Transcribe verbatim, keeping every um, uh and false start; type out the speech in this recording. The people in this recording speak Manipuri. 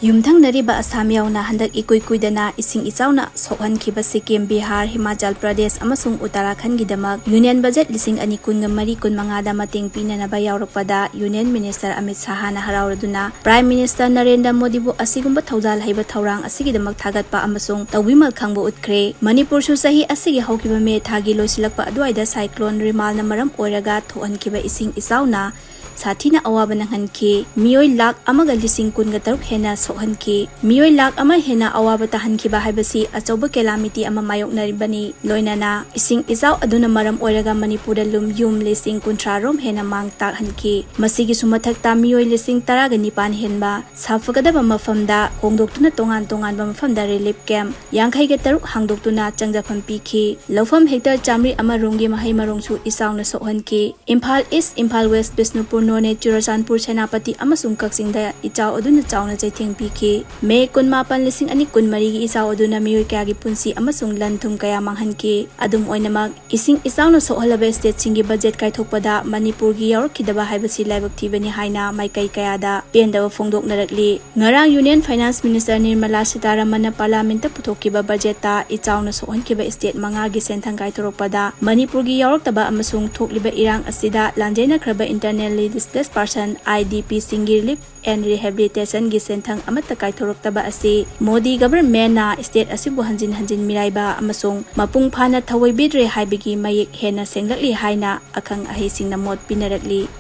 ꯌꯨꯝꯊꯪꯅꯔꯤꯕ ꯑꯁꯥꯝ ꯌꯥꯎꯅ ꯍꯟꯗꯛ ꯏꯀꯨꯏ ꯀꯨꯏꯗꯅ ꯏꯁꯤꯡ ꯏꯆꯥꯎꯅ ꯁꯣꯛꯍꯟꯈꯤꯕ ꯁꯤꯛꯀꯤꯝ, ꯕꯤꯍꯥꯔ, ꯍꯤꯃꯥꯆꯜ ꯄ꯭ꯔꯗꯦꯁ ꯑꯃꯁꯨꯡ ꯎꯠꯇꯔꯥꯈꯟꯒꯤꯗꯃꯛ ꯌꯨꯅꯤꯌꯟ ꯕꯖꯦꯠ ꯂꯤꯁꯤꯡ ꯑꯅꯤ ꯀꯨꯟꯒ ꯃꯔꯤ ꯀꯨꯟꯃꯉꯥꯗ ꯃꯇꯦꯡ ꯄꯤꯅꯅꯕ ꯌꯥꯎꯔꯛꯄꯗ ꯌꯨꯅꯤꯌꯟ ꯃꯤꯅꯤꯁꯇꯔ ꯑꯃꯤꯠ ꯁꯥꯍꯅ ꯍꯔꯥꯎꯔꯗꯨꯅ ꯄ꯭ꯔꯥꯏꯝ ꯃꯤꯅꯤꯁꯇꯔ ꯅꯔꯦꯟꯗ꯭ꯔ ꯃꯣꯗꯤꯕꯨ ꯑꯁꯤꯒꯨꯝꯕ ꯊꯧꯖꯥꯜ ꯍꯩꯕ ꯊꯧꯔꯥꯡ ꯑꯁꯤꯒꯤꯗꯃꯛ ꯊꯥꯒꯠꯄ ꯑꯃꯁꯨꯡ ꯇꯧꯕꯤꯃꯜ ꯈꯪꯕ ꯎꯠꯈ꯭ꯔꯦ꯫ ꯃꯅꯤꯄꯨꯔꯁꯨ ꯆꯍꯤ ꯑꯁꯤꯒꯤ ꯍꯧꯈꯤꯕ ꯃꯦ ꯊꯥꯒꯤ ꯂꯣꯏꯁꯤꯜꯂꯛꯄ ꯑꯗꯨꯋꯥꯏꯗ ꯁꯥꯏꯀ꯭ꯂꯣꯟ ꯔꯤꯃꯥꯜꯅ ꯃꯔꯝ ꯑꯣꯏꯔꯒ ꯊꯣꯛꯍꯟꯈꯤꯕ ꯏꯁꯤꯡ ꯏꯆꯥꯎꯅ ꯁꯥꯊꯤꯅ ꯑꯋꯥꯕ ꯅꯪꯍꯟꯈꯤ꯫ ꯃꯤꯑꯣꯏ ꯂꯥꯈ ꯑꯃꯒ ꯂꯤꯁꯤꯡ ꯀꯨꯟꯒ ꯇꯔꯨꯛ ꯍꯦꯟꯅ ꯁꯣꯛꯍꯟꯈꯤ꯫ ꯃꯤꯑꯣꯏ ꯂꯥꯈ ꯑꯃ ꯍꯦꯟꯅ ꯑꯋꯥꯕ ꯇꯥꯍꯟꯈꯤꯕ ꯍꯥꯏꯕꯁꯤ ꯑꯆꯧꯕ calamity ꯑꯃ ꯃꯥꯌꯣꯛꯅꯔꯤꯕꯅꯤ꯫ ꯂꯣꯏꯅꯅ ꯏꯁꯤꯡ ꯏꯆꯥꯎ ꯑꯗꯨꯅ ꯃꯔꯝ ꯑꯣꯏꯔꯒ ꯃꯅꯤꯄꯨꯔꯗ ꯂꯨꯝ ꯌꯨꯝ ꯂꯤꯁꯤꯡ ꯀꯨꯟꯊ꯭ꯔꯥ ꯔꯣꯝ ꯍꯦꯟꯅ ꯃꯥꯡ ꯇꯥꯛꯍꯟꯈꯤ꯫ ꯃꯁꯤꯒꯤꯁꯨ ꯃꯊꯛꯇ ꯃꯤꯑꯣꯏ ꯂꯤꯁꯤꯡ ꯇꯔꯥꯒ ꯅꯤꯄꯥꯟ ꯍꯦꯟꯕ ꯁꯥꯐꯒꯗꯕ ꯃꯐꯝꯗ ꯍꯣꯡꯗꯣꯛꯇꯨꯅ ꯇꯣꯉꯥꯟ ꯇꯣꯉꯥꯟꯕ ꯃꯐꯝꯗ relief camp ꯌꯥꯡꯈꯩꯒ ꯇꯔꯨꯛ ꯍꯥꯡꯗꯣꯛꯇꯨꯅ ꯆꯪꯖꯐꯝ ꯄꯤꯈꯤ꯫ ꯂꯧꯐꯝ ꯍꯦꯛꯇꯔ ꯆꯥꯃꯔꯤ ꯑꯃ ꯔꯣꯝꯒꯤ ꯃꯍꯩ ꯃꯔꯣꯡꯁꯨ ꯏꯆꯥꯎꯅ ꯁꯣꯛꯍꯟꯈꯤ꯫ ꯏꯝꯐꯥꯜ ꯏꯁ, ꯏꯝꯐꯥꯜ ꯋꯦꯁ, ꯕꯤꯁꯅꯨꯄꯨꯔ, ꯅꯣꯅꯦ, ꯆꯨꯔꯆꯥꯟꯄꯨꯔ, ꯁꯦꯅꯥꯄꯇꯤ ꯑꯃꯁꯨꯡ ꯀꯛꯆꯤꯡꯗ ꯏꯆꯥꯎ ꯑꯗꯨꯅ ꯆꯥꯎꯅ ꯆꯩꯊꯦꯡ ꯄꯤꯈꯤ꯫ ꯃꯦ ꯀꯨꯟꯃꯥꯄꯟ, ꯂꯤꯁꯤꯡ ꯑꯅꯤ ꯀꯨꯟꯃꯔꯤꯒꯤ ꯏꯆꯥꯎ ꯑꯗꯨꯅ ꯃꯤꯑꯣꯏ ꯀꯌꯥꯒꯤ ꯄꯨꯟꯁꯤ ꯑꯃꯁꯨꯡ ꯂꯟ ꯊꯨꯝ ꯀꯌꯥ ꯃꯥꯡꯍꯟꯈꯤ꯫ ꯑꯗꯨꯝ ꯑꯣꯏꯅꯃꯛ, ꯏꯁꯤꯡ ꯏꯆꯥꯎꯅ ꯁꯣꯛꯍꯜꯂꯕ stateꯁꯤꯡꯒꯤ ꯕꯖꯦꯠ ꯀꯥꯏꯊꯣꯛꯄꯗ ꯃꯅꯤꯄꯨꯔꯒꯤ ꯌꯥꯎꯔꯛꯈꯤꯗꯕ ꯍꯥꯏꯕꯁꯤ ꯂꯥꯏꯕꯛ ꯊꯤꯕꯅꯤ ꯍꯥꯏꯅ ꯃꯥꯏꯀꯩ ꯀꯌꯥꯗ ꯄꯦꯟꯗꯕ ꯐꯣꯡꯗꯣꯛꯅꯔꯛꯂꯤ꯫ ꯉꯔꯥꯡ ꯌꯨꯅꯤꯌꯟ ꯐꯥꯏꯅꯥꯟꯁ ꯃꯤꯅꯤꯁꯇꯔ ꯅꯤꯔꯃꯂꯥ ꯁꯤꯇꯥꯔꯥꯃꯟꯅ ꯄꯥꯔꯂꯤꯌꯥꯃꯦꯟꯠꯇ ꯄꯨꯊꯣꯛꯈꯤꯕ ꯕꯖꯦꯠꯇ ꯏꯆꯥꯎꯅ ꯁꯣꯛꯍꯟꯈꯤꯕ state ꯃꯉꯥꯒꯤ ꯁꯦꯟꯊꯪ ꯀꯥꯏꯊꯣꯔꯛꯄꯗ ꯃꯅꯤꯄꯨꯔꯒꯤ ꯌꯥꯎꯔꯛꯇꯕ ꯑꯃꯁꯨꯡ ꯊꯣꯛꯂꯤꯕ ꯏꯔꯥꯡ ꯑꯁꯤꯗ ꯂꯥꯟꯖꯦꯟꯅꯈ꯭ꯔꯕ internally displaced person, IDPꯁꯤꯡꯒꯤ relief and rehabilitationꯒꯤ ꯁꯦꯟꯊꯪ ꯑꯃꯠꯇ ꯀꯥꯏꯊꯣꯔꯛꯇꯕ ꯑꯁꯤ ꯃꯣꯗꯤ governmentꯅ state ꯑꯁꯤꯕꯨ ꯍꯟꯖꯤꯟ ꯍꯟꯖꯤꯟ ꯃꯤꯔꯥꯏꯕ ꯑꯃꯁꯨꯡ ꯃꯄꯨꯡ ꯐꯥꯅ ꯊꯧꯑꯣꯏꯕꯤꯗ꯭ꯔꯦ ꯍꯥꯏꯕꯒꯤ ꯃꯌꯦꯛ ꯍꯦꯟꯅ ꯁꯦꯡꯂꯛꯂꯤ ꯍꯥꯏꯅ ꯑꯈꯪ ꯑꯍꯩꯁꯤꯡꯅ ꯃꯣꯠ ꯄꯤꯅꯔꯛꯂꯤ꯫